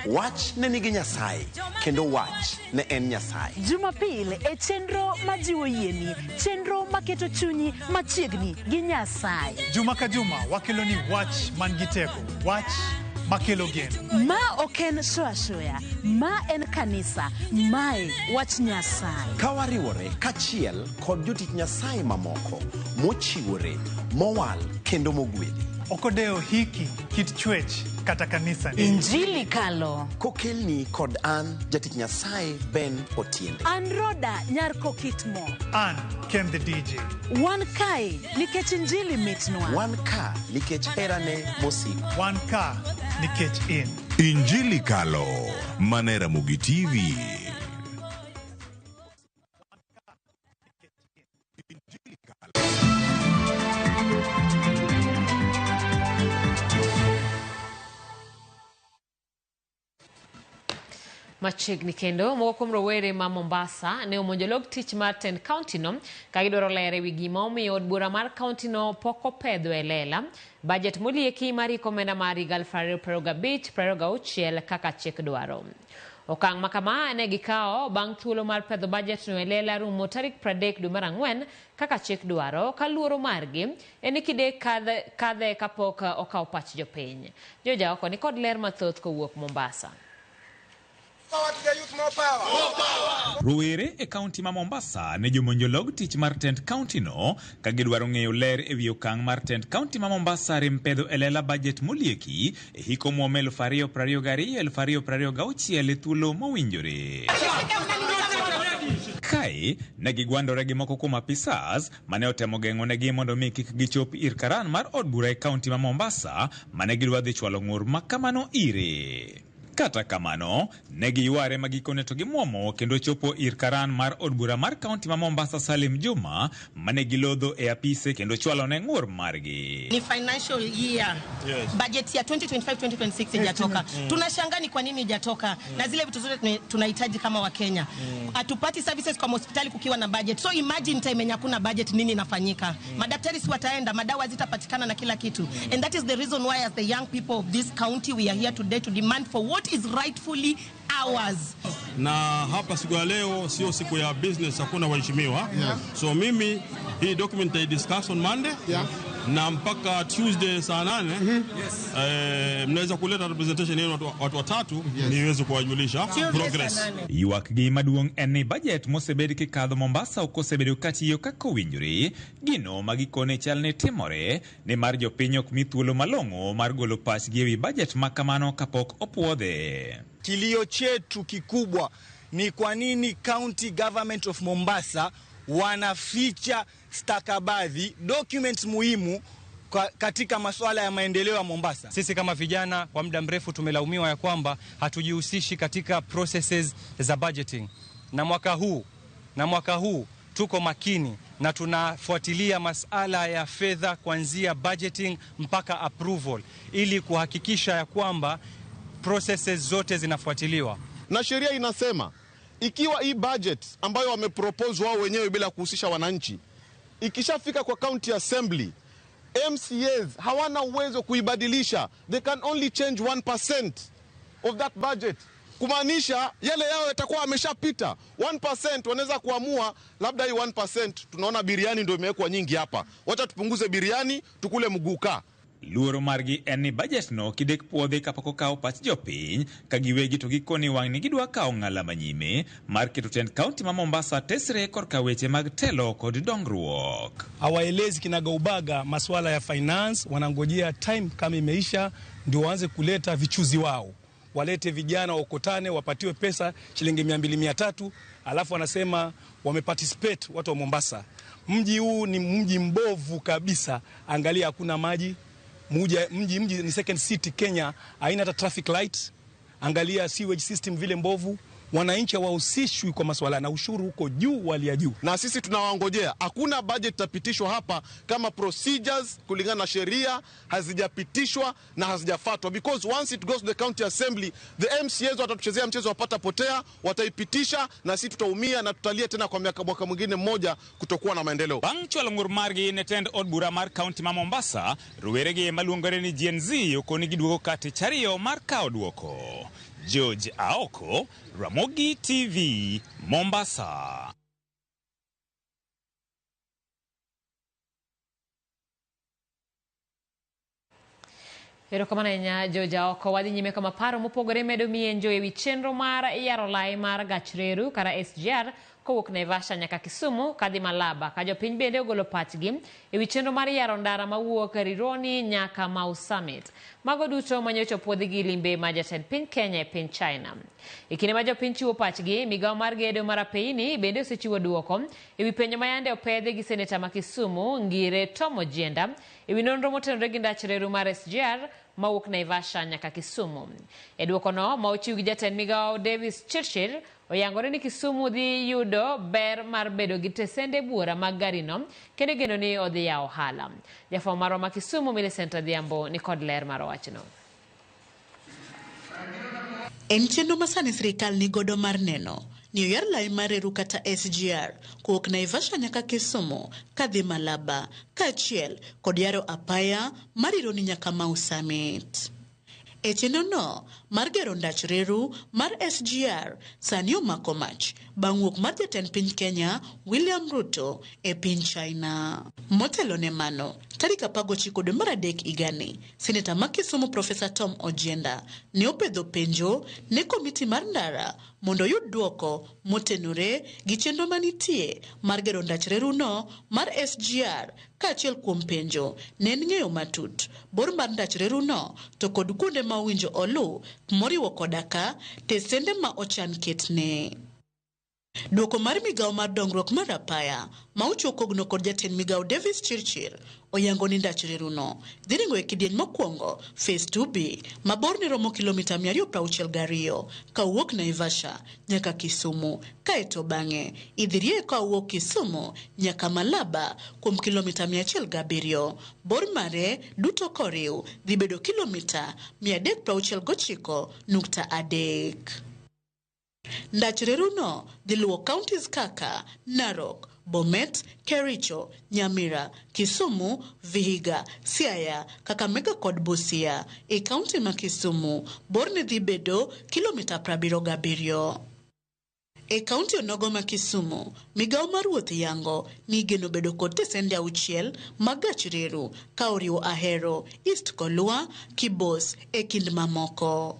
Wach ne nigi Nyasaye, kendo wach ne en Nyasaye. Jumapil e chenro majiwo yieni, chenro maketo chunyi machiegni gi Nyasaye. Juma ka juma wakelo ni wach man gi teko, wach makelo geno. Ma ok en shoya shoya, ma en kanisa, mae wach Nyasaye. Ka wariwore kachiel kod jotich Nyasaye mamoko mochiwore, mowal kendo mogwedhi. Ok odewo hiki, kit chwech kata kanisa. Injili kalo. Kokelni kod an jatich Nyasaye Ben Otiende. An Roda nyar Kokitmo. An Ken the DJ. Wan kae nikech injili mitnwa. Wan ka nikech herane mosiko. Wan ka nikech in. Injili kalo. Mane Ramogi TV. Machiegni kendo moko kuom rowere ma Mombasa ne omonjo log tich mar tend county no ka gidwaro ler ewi gima omiyo od bura mar county no pok opedho e lela budget molieki mar hik omenda mar higa 2025-26 kaka chik dwaro. Okang' ma kama ne gikawo bang' thuolo mar pedho budget no e lela rumo tarik 30 dwe mar ang'wen kaka chik dwaro ka luoro margi en ni kide kadhe kapok okawo pach jopiny. Joja oko ni kod ler mathoth kowuok Mombasa. Rowere e kaunti ma Mombasa ne jomonjo log tich mar tend kaunti no ka gidwaro ng'eyo ler ewi okang' mar tend kaunti ma Mombasa rem pedho e lela budget molieki e hik omuom 2022-2026 e thuolo mowinjore. Kae ne gigwandore gi moko kuom apisas mane otemo geng'o negi mondo mi kik gichop ir karan mar od bura e kaunti ma Mombasa mane gidwa dhi chwalo ng'ur ma kamano ire. Kata kamano, ne giyware ma gikone to gimuomo kendo chopo ir karan mar od bura mar kaunti ma Mombasa Salim Juma mane gilodho e apise kendo chwalo ne ng'ur margi. Ni financial year. Yes. Budget ya 2025-2026 ijatoka. Tunashangaa ni kwa nini ijatoka na zile vitu zote tunahitaji kama Wakenya. Hatupati services kwa hospitali kukiwa na budget. So imagine time yenye hakuna budget nini inafanyika. Madaktari si wataenda, madawa zitapatikana na kila kitu. And that is the reason why as the young people of this county we are here today to demand for what is rightfully ours. Na hapa siku ya leo sio siku ya business, hakuna waheshimiwa. Yeah. So mimi hii document I discuss on Monday. Yeah. Na mpaka Tuesday saa 8 Yes. Mnaweza kuleta representation yenu watu watatu. Yes. Niweze kuwajulisha progress. Ywak gi maduong' en ni budget mosebed kikadho Mombasa ok osebedo katiyo kaka owinjore. Gino ma gikone chal ni timore ni mar jopiny ok mi thuolo malong'o mar golo pachgi ewi budget ma kamano kapok opuodhe. Kilio chetu kikubwa ni kwa nini County Government of Mombasa wanaficha stakabadhi, documents muhimu katika masuala ya maendeleo ya Mombasa. Sisi kama vijana kwa muda mrefu tumelaumiwa ya kwamba hatujihusishi katika processes za budgeting. Na mwaka huu tuko makini na tunafuatilia masala ya fedha kuanzia budgeting mpaka approval ili kuhakikisha ya kwamba processes zote zinafuatiliwa. Na sheria inasema Ikiwa hii budget ambayo wamepropose wao wenyewe bila kuhusisha wananchi ikishafika kwa county assembly, MCAs hawana uwezo kuibadilisha. They can only change 1% of that budget, kumaanisha yale yao yatakuwa ameshapita. 1% wanaweza kuamua labda hii 1% tunaona biriani ndio imewekwa nyingi hapa, wacha tupunguze biriani tukule mguka. Luoro margi en ni bajet no kidek puodhi kapok okawo pach jopiny ka giwegi to gikoni wang'ni gidwa kawo ng'ala manyime mar keto tend kaunti ma Mombasa tesre korka weche mag telo kod dongruok. Hawaelezi kinagaubaga masuala ya finance, wanangojea time kama imeisha ndio waanze kuleta vichuzi wao, walete vijana waokotane, wapatiwe pesa shilingi 200 300, alafu wanasema wameparticipate watu wa Mombasa. Mji huu ni mji mbovu kabisa, angalia hakuna maji. Mji ni second city Kenya, haina hata traffic light. Angalia sewage system vile mbovu. Wananchi hawahusishwi kwa masuala na ushuru huko juu, wali ya juu. Na sisi tunawangojea. Hakuna budget itapitishwa hapa kama procedures kulingana na sheria hazijapitishwa na hazijafuatwa, because once it goes to the county assembly, the MCAs watatuchezea mchezo wapata potea, wataipitisha na sisi tutaumia na tutalia tena kwa mwaka mwingine mmoja kutokuwa na maendeleo. Bang' chwalo ng'ur margi ne tend od bura mar kaunti ma Mombasa, roweregi maluongore ni Gen Z okoni giduogo ka tich ariyo mar kawo duoko. George Aoko, Ramogi TV, Mombasa. Erokamano ahinya George Aoko. Wadhi nyime kama paro mopogore medo mienjo ewi chenro mar yaro lai mar gach reru kata SGR kowuok Naivasha nyaka Kisumu kadhi Malaba. Ka jopiny bende ogolo pachgi ewi chenro mar yaro ndara mawuok Rironi nyaka Mau Summit. Mago duto manyocha opuodhi gi limbe ma jatend piny Kenya e piny China. E kinde ma jopiny chiwo pachgi, migawo mar gedo mar apeini bende osechiwo duoko ewi penjo ma yande opedhi gi seneta ma Kisumu Ngire Tom Ojienda ewi nonro motenore gi ndach reru mar SGR mawuok Naivasha nyaka Kisumu. E duokono ma ochiw gi jatend migawo Davis Chirchir, oyangore ni Kisumu dhi yudo ber mar bedo gi tesende buora mag garino kendo geno ni odhi yawo ohala. Jafwambo marwa ma Kisumu Millicent Adhiambo ni kod ler mar wachno. En chenro ma sani sirikal ni godo mar neno ni oyar lai mar reru kata SGR kowuok Naivasha nyaka Kisumu kadhi Malaba kaachiel kod yaro apaya mar Rironi nyaka Mau Summit. E chenro no mar gero ndach reru mar SGR sani omako mach bang' wuok mar jatend piny Kenya William Ruto e piny China. Motelo ne mano, tarik 19 dwe mar 3 higani, Seneta ma Kisumu Profesa Tom Ojienda ne opedho penjo ne komiti mar ndara mondo oyud duoko motenore gi chenro manitie mar gero ndach reru no mar SGR kaachiel kuom penjo ne en ng'eyo matut bor mar ndach reru no to kod kuonde ma owinjo oluw moriwo koda ka tesende ma ochan ketne. Duoko mar migawo mar dongruok mar apaya ma ochiwo kogno kod jatend migawo Davis Chirchir oyango ni ndach reru no dhi ringo e kidieny mokwongo phase 2B ma borne romo kilomita 262 kawuok Naivasha nyaka Kisumu, kaeto bang'e idhi rie kawuok Kisumu nyaka Malaba kuom kilomita 107. Bor mare duto koriw dhi bedo kilomita 369.3. Ndach reru no dhi luwo counties kaka Narok, Bomet, Kericho, Nyamira, Kisumu, Vihiga, Siaya, Kakamega kod Busia. E county ma Kisumu, borne dhi bedo kilomita 77. E kaunti onogo ma Kisumu, migawo mar wuoth yango ni igeno bedo kod tesende 6 mag gach reru ka oriwo Ahero, East Kolua, Kibos e kind mamoko.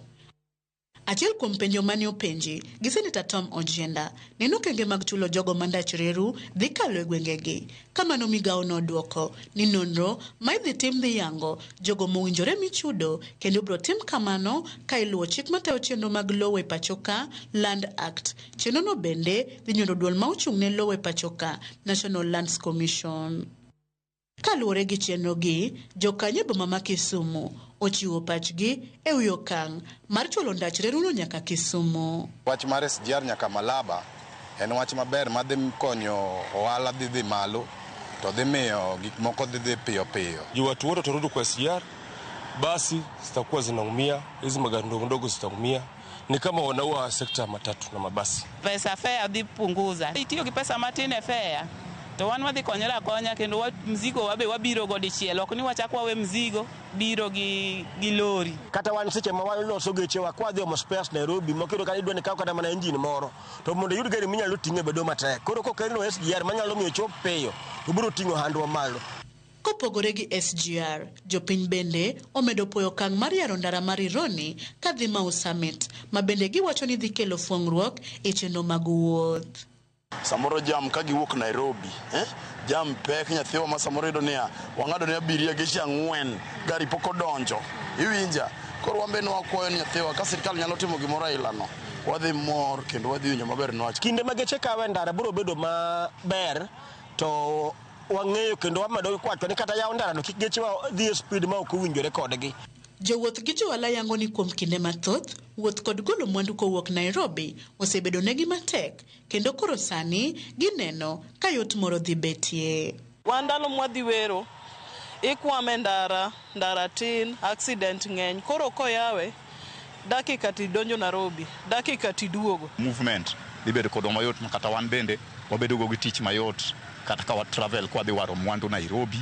Achiel kuom penjo mane openji gi Seneta Tom Ojienda neno okenge mag chulo jogo ma ndach reru dhi kalo e gwengegi. Kamano migawo noduoko ni nonro ma idhi tim dhi yango jogo mowinjore michudo kendo ibiro tim kamano ka iluwo chik matayo chenro mag lowo e pachoka Land Act. Chenro no bende dhi nyondo duol ma ochung' ne lowo e pachoka National Lands Commission. Kaluwore gi chenro gi, jokanyo e boma ma Kisumu ochiwo pachgi e wi okang' mar chwalo ndach reruno nyaka Kisumu. Wach mar SGR nyaka Malaba en wach maber madhi konyo ohala dhi malo to dhi miyo gik moko dhi piyo piyo. Juu watu wote watarudi kwa SGR, basi zitakuwa zinaumia, hizi magari ndogo ndogo zitaumia Ni kama wanaua sekta ya matatu na mabasi. Pesa fare dhi punguza. Itiyo gi pesa matin e fare. To wan wadhi konyore akonya kendo wa, mzigo wabe wabiro go dichiel. Ok ni wachak wawe mzigo biro gi lori. Kata wan seche ma waloso gechewa kwa dhi omo spares Nairobi, mokiyudo ka idwa ni ikaw kata mana engine moro, to mondo iyud gari minyalo ting'e bedo matek. Koro kokelno SGR manyalo miyo chop piyo, to biro ting'o ohandwa malo. Kopogore gi SGR, jopiny bende omedo puoyo okang' mar yaro ndara mar Rironi kadhi Mau Summit, ma bende giwacho ni dhi kelo fuong'ruok e chenro mag wuoth. Samoro jam ka giwuok Nairobi, eh? Jam pek nyathiwa ma samoro yudo niya, wang'ado ne abiria geche 4, gari pok odonjo. Iwinja? Koro wan be ne wakwayo ni nyathiwa ka sirkal nyalo timo gimoro aila no, wadhi mor kendo wadhi winjo maber niwach. Kinde ma geche kawe ndara biro bedo maber, to wang'eyo kendo wamedo kwacho ni kata yaw ndara no kik gechewa dhi e speed ma ok owinjore kodgi. Jowuoth gi johala yango ni kuom kinde mathoth, wuoth kod golo mwandu kowuok Nairobi osebedo negi matek, kendo koro sani gineno ka yot moro dhi betie. Wan ndalo mwadhi wero, ikwame ndara, ndara tin, accident ng'eny. Koro koyawe, dakika tidonjo Nairobi, dakika tiduogo. Movement dhi bedo kodwa mayot ma kata wan bende wabedo go gi tich mayot kata ka wa travel kwa dhi waro mwandu Nairobi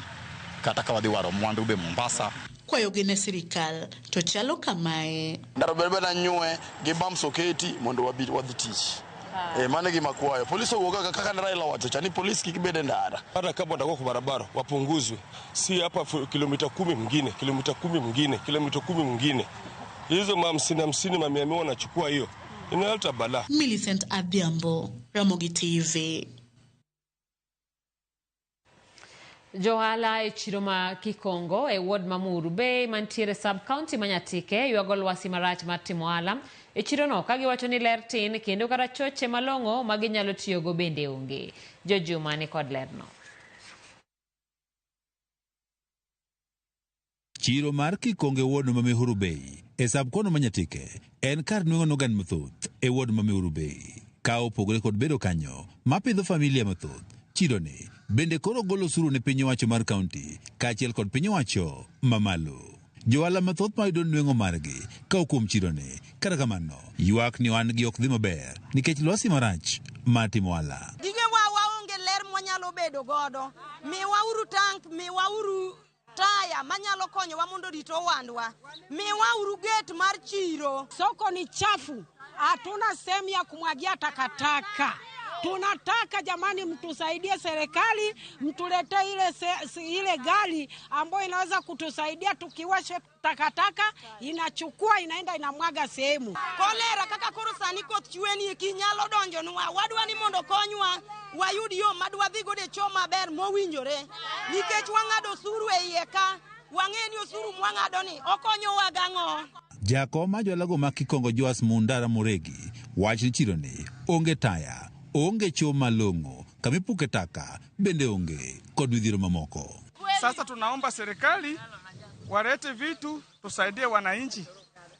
kata ka wadhi waro mwandu be Mombasa. Kwayogi ne sirikal to chalo kamae. Ndara ber ber anywe gi bumps oketi mondo wabi wadhi tich. Mano e gima kwayo. Polis owuog kaka kaka ne Raila owacho cha ni polis kik bed e ndara. Hata kama watakuwa kwa barabara wapunguzwe, si hapa kilomita 10 mwingine, kilomita 10 mwingine, kilomita 10 mwingine. Hizo ma 50 50 ma 100 100 wanachukua hiyo, inaleta balaa. Millicent Adhiambo, Ramogi TV. Johala e chiro ma Kikongo e ward ma Muhuru Bay mantiere sub county ma Nyatike ywago lwasi marach mar timo ohala e chirono ka giwacho ni ler tin kendo kata choche malong'o ma ginyalo tiyogo bende onge. Jojuma ni kod lerno. Chiro mar Kikongo e ward ma Muhuru Bay e sub county ma Nyatike en kar nweng'o noganda mathoth e ward ma Muhuru Bay. Ka opogore kod bedo kanyo mapidho familia mathoth, chiro ni bende koro golo osuru ne piny owacho mar kaunti kaachiel kod piny owacho mamalo. Johala mathoth mayudo nweng'o margi ka kuom chiro ni, kata kamano ywak ni ohandgi ok dhi maber nikech lwasi marach mar timo ohala. Gigewa waonge ler mwanyalo bedo godo. Miwauru tank, miwauru taya manyalo konyowa mondo rit ohandwa. Miwauru gate mar chiro. Soko ni chafu, hatuna sehemu ya kumwagia takataka. Tunataka jamani, mtusaidie serikali, mtuletee ile gari ambayo inaweza kutusaidia tukiwasha takataka, inachukua inaenda inamwaga sehemu. Kolera kaka koro sani koth chwe ni kinyalo donjonwa, wadwa ni mondo konywa wayud yo madwa dhi godo e cho maber mowinjore, nikech wang'ado osuru e iye ka, wang'e ni osuru mwang'ado ni okonyowa gang'o. Jakom mar johala ma Kikongo Joas Mundara Muregi wach ni chiro ni onge taya, onge cho malong'o, kamipuke taka bende onge kod midhiero mamoko. Sasa tunaomba serikali walete vitu tusaidie wananchi.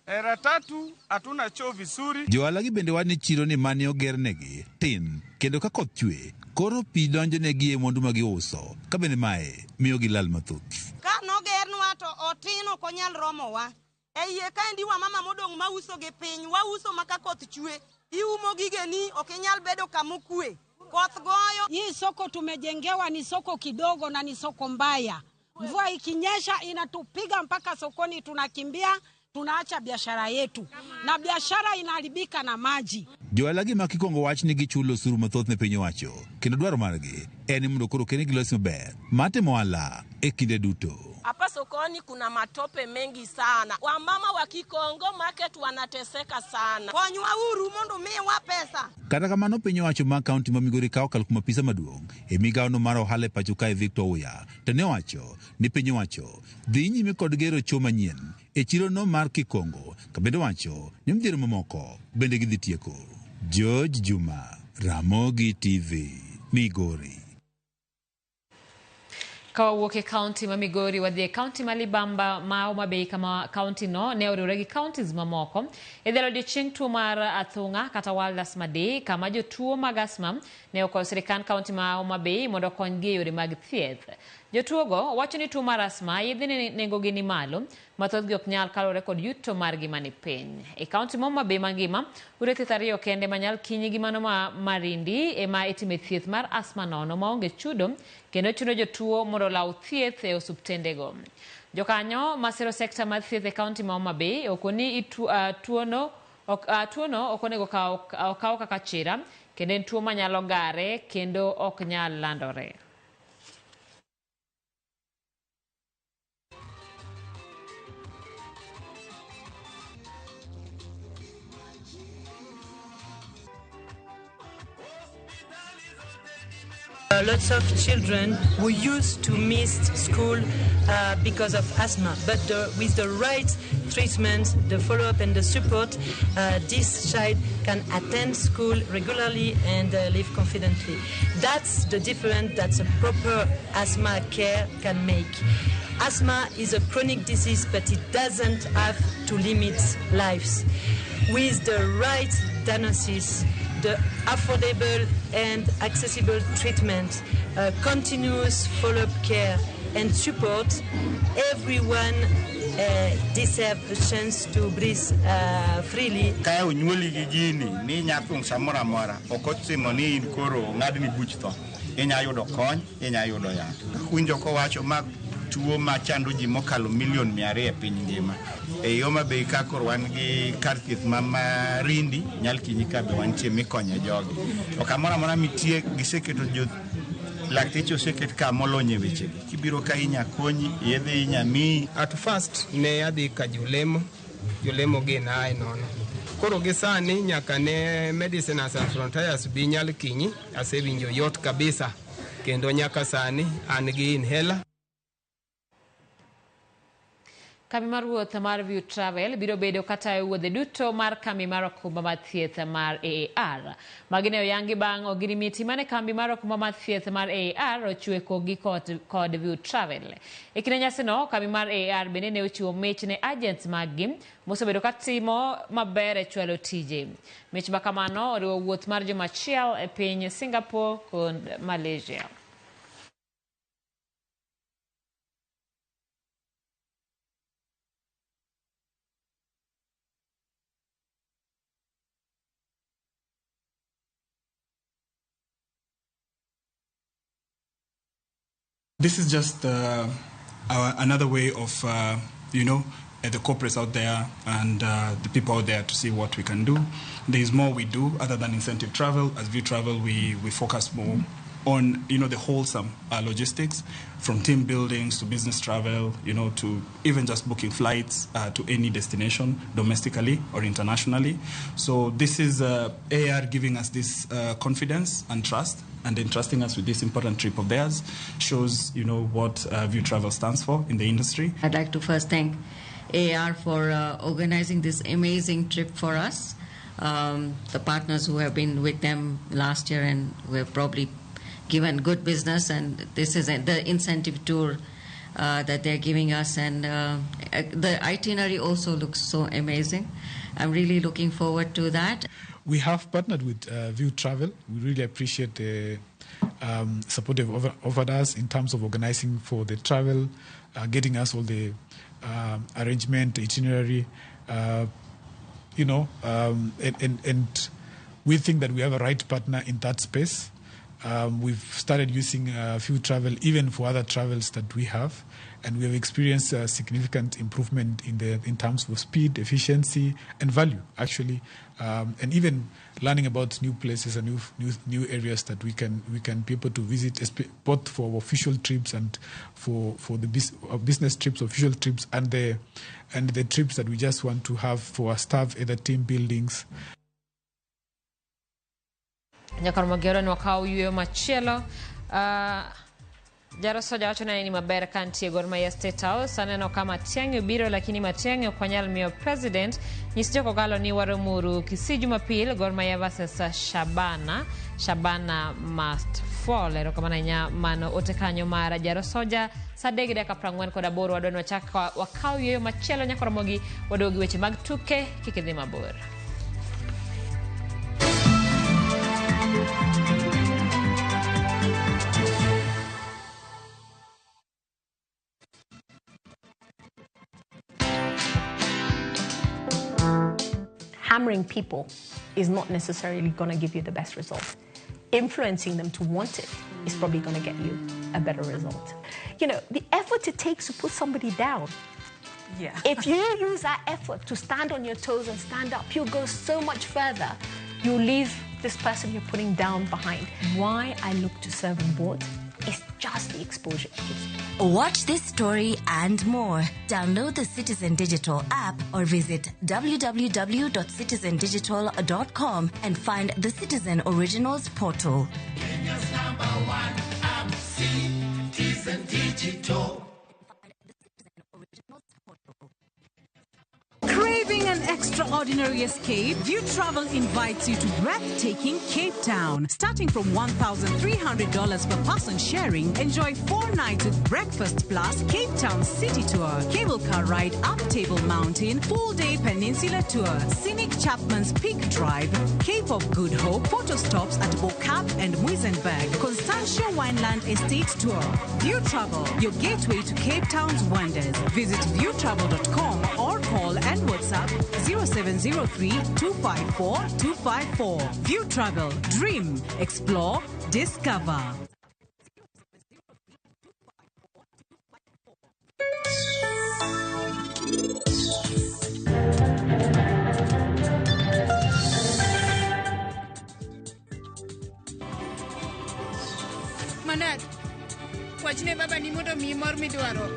Era tatu hatuna choo vizuri. Johala gi bende wach ni chiro ni mane ogernegi tin kendo ka koth chwe koro pi donjonegi e mwandu ma giuso ka bende mae miyo gilal mathoth. Ka nogernwa to otin ok onyal romowa. E iye kaendi wamama modong' mauso gi piny, wauso ma ka koth chwe, iumo gigeni ok inyal bedo kamokwe. Koth goyo. Hii soko tumejengewa ni soko kidogo na ni soko mbaya. Mvua ikinyesha inatupiga mpaka sokoni, tunakimbia, tunaacha biashara yetu na biashara inaharibika na maji. Johala gi ma Kikongo wach ni gichulo osuru mathoth ne piny owacho kendo dwaro margi en ni mondo koro kenegi losi maber mar timo ohala e kinde duto. Hapa sokoni kuna matope mengi sana. Wamama wa Kikongo market wanateseka sana. Konywa uru mondo miwa pesa. Kata kamano piny owacho mar kaunti ma Migori ka okalo kuom apisa maduong' e migawono mar ohala e pacho kae Victor Oya to ne owacho ni piny owacho dhi nyime kod gero cho manyien e chirono mar Kikongo ka bende owacho ni midhiero mamoko bende gidhi tieko. George Juma, Ramogi TV, Migori. Ka wawuok e kaunti ma Migori wadhi e kaunti ma Libamba ma Homa Bay kama kaunti no ne oriwore gi counties mamoko e dhialo odiochieng' tuo mar athung'a kata World Asthma Day kama jotuo mag asthma ne okwayo sirikand kaunti ma Homa Bay mondo okonygi e yore mag thieth. Jotuogo wacho ni tuo mar asthma yedhe nengogi ni malo ma thothgi ok nyal kaluwore kod yuto margi mani piny. E kaunti ma Homa Bay mangima, ute thieth ariyo kende ma Nyalkinyi gi mano ma Marindi ema itime thieth mar asthma nono maonge chudo kendo chuno jotuo mondo olaw thieth e osuptendego. Jokanyo masiro sekta mar thieth e kaunti ma Homa Bay okoni tuono ok onego okaw kaka chira kendo en tuo manyalo gare kendo ok nyal landore. Lots of children who used to miss school because of asthma, but with the right treatment, the follow-up and the support, this child can attend school regularly and live confidently. That's the difference that a proper asthma care can make. Asthma is a chronic disease, but it doesn't have to limit lives. With the right diagnosis, the affordable and accessible treatment, continuous follow-up care and support, everyone deserves a chance to breathe freely. Ka onyuoli gi gini ni inya thung' samoro amora, ok otimo ni in koro ong'adni buch tho. Inya yudo kony, inya yudo yath. Kaka winjo kowacho ma tuo machando ji mokalo milion 200 e piny ngima. E Homa Bay ka koro wan gi kar thieth ma Marindi, Nyalkinyi ka be wantie mikonye jogi. To kamoro amora mitie giseketo jo lakteche oseket ka molony e wechegi. Kibiro ka inya konyi, yedhe inya miyi. At first ne adhi ka jolemo, jolemo gi nae nono. Koro gi sani nyaka ne Medicine Sans Frontiers bi Nyalkinyi, asewinjo yot kabisa. Kendo nyaka sani an gi inhaler. Kambi mar wuoth mar View Travel biro bedo katayo wuodhe duto mar kambi mar okumba mar thieth mar AAR. Magi ne oyangi bang' ogirimiti mane kambi mar okumba mar thieth mar AAR ochiwe kogi kod View Travel. E kinde nyasino, kambi mar AAR bende ne ochiwo mich ne agents maggi mosebedo katimo maber e chwalo tije. Mich ma kamano oriwo wuoth mar juma achiel e piny Singapore kod Malaysia. This is just another way of, the corporates out there and the people out there to see what we can do. There is more we do other than incentive travel. As View Travel, we focus more on, the wholesome logistics, from team buildings to business travel, to even just booking flights to any destination, domestically or internationally. So this is AR giving us this confidence and trust, and entrusting us with this important trip of theirs shows, what View Travel stands for in the industry. I'd like to first thank AR for organizing this amazing trip for us. The partners who have been with them last year and who have probably given good business, and this is the incentive tour that they're giving us, and the itinerary also looks so amazing. I'm really looking forward to that. We have partnered with View Travel. We really appreciate the support they've offered us in terms of organizing for the travel, getting us all the arrangement, itinerary, and we think that we have a right partner in that space. We've started using View Travel even for other travels that we have, and we have experienced a significant improvement in terms of speed, efficiency, and value, actually, and even learning about new places and new areas that we can be able to visit, both for official trips and for the business trips, official trips, and the trips that we just want to have for our staff, either team buildings. Nyakar Magero ni wakaw yueyo machielo. Jarosoja wacho ni maber ka nitie Gor Mahia State House. Aneno ka Matiang'i obiro, lakini Matiang'i ok wanyal miyo president. Nyis jokogalo ni waromuru Kisii Jumapil, Gor Mahia versus Shabana. Shabana must fall. Erokamano ahinya mano ote kanyo mar Jaro Soja. Sa 3:48 wadwa ni wachak wakaw yueyo machielo nyaka Ramogi waduog gi weche mag tuke kik idhi mabor. Hammering people is not necessarily going to give you the best result. Influencing them to want it is probably going to get you a better result. You know, the effort it takes to put somebody down. Yeah. If you use that effort to stand on your toes and stand up, you'll go so much further. You'll leave this person you're putting down behind. Why I look to serve on board is just the exposure it gives me. Watch this story and more. Download the Citizen Digital app or visit www.citizendigital.com and find the Citizen Originals portal. Kenya's number one app, Citizen Digital. Craving an extraordinary escape? View Travel invites you to breathtaking Cape Town. Starting from $1,300 per person sharing, enjoy 4 nights with breakfast plus Cape Town City Tour, cable car ride up Table Mountain, full-day peninsula tour, scenic Chapman's Peak Drive, Cape of Good Hope, photo stops at Bo-Kaap and Muizenberg, Constantia Wineland Estate Tour. View Travel, your gateway to Cape Town's wonders. Visit viewtravel.com or call and WhatsApp 0703 254 254. View Travel, dream, explore, discover. Manat, wachne baba ni mondo omiyi mor midwaro.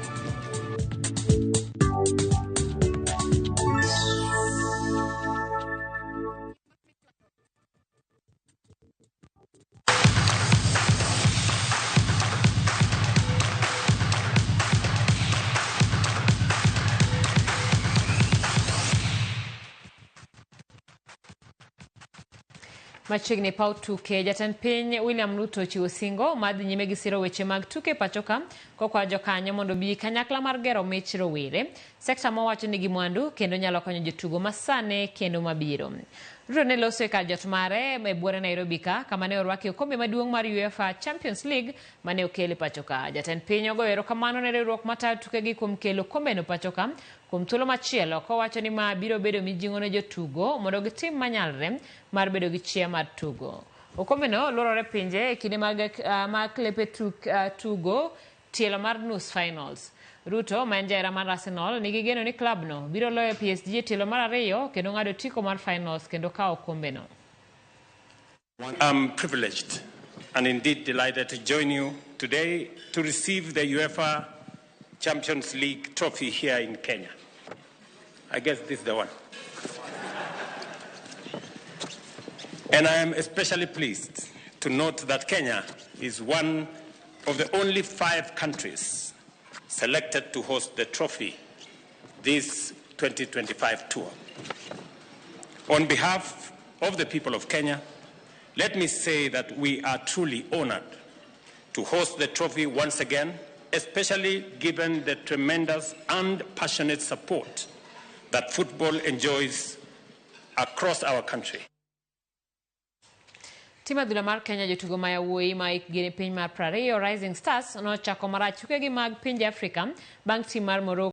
Machiegni paw tuke, jatend piny William Ruto ochiwo singo mar dhi nyime gi siro weche mag tuke pacho ka kokwayo jokanyo mondo obi kanyakla mar gero mich rowere, sekta mowacho nigi mwandu kendo nyalo konyo jotugo masani kendo mabiro. Ruto ne loso e kar jot mare e buore Nairobi ka kama ne orwaki okombe maduong' mar UEFA Champions League mane okel e pacho ka. Jatend piny ogoyo erokamano ne riwruok matayo tukegi kuom kelo okombeno pacho ka kuom thuolo machielo kowacho ni ma biro bedo mijing'o ne jotugo mondo gitim manyalre mar bedo gi chia mar tugo. Okombeno luorore pinje e kinde mag klepe tugo tielo mar nus finals. Ruto ma en jahera mar Arsenal nigi geno ni klabno biro loyo PSG e tielo mar 2 kendo ng'ado otiko mar finals kendo kawo okombeno. I'm privileged and indeed delighted to join you today to receive the UEFA Champions League trophy here in Kenya. I guess this is the one. And I am especially pleased to note that Kenya is one of the only 5 countries selected to host the trophy this 2025 tour. On behalf of the people of Kenya, let me say that we are truly honored to host the trophy once again, especially given the tremendous and passionate support that football enjoys across our country. Tim adhula mar Kenya jotugo ma yawuoyi ma hikgi ni piny mar 20 Rising Stars nochako marach tukegi mag pinje Afrika bang' tim mar Morocco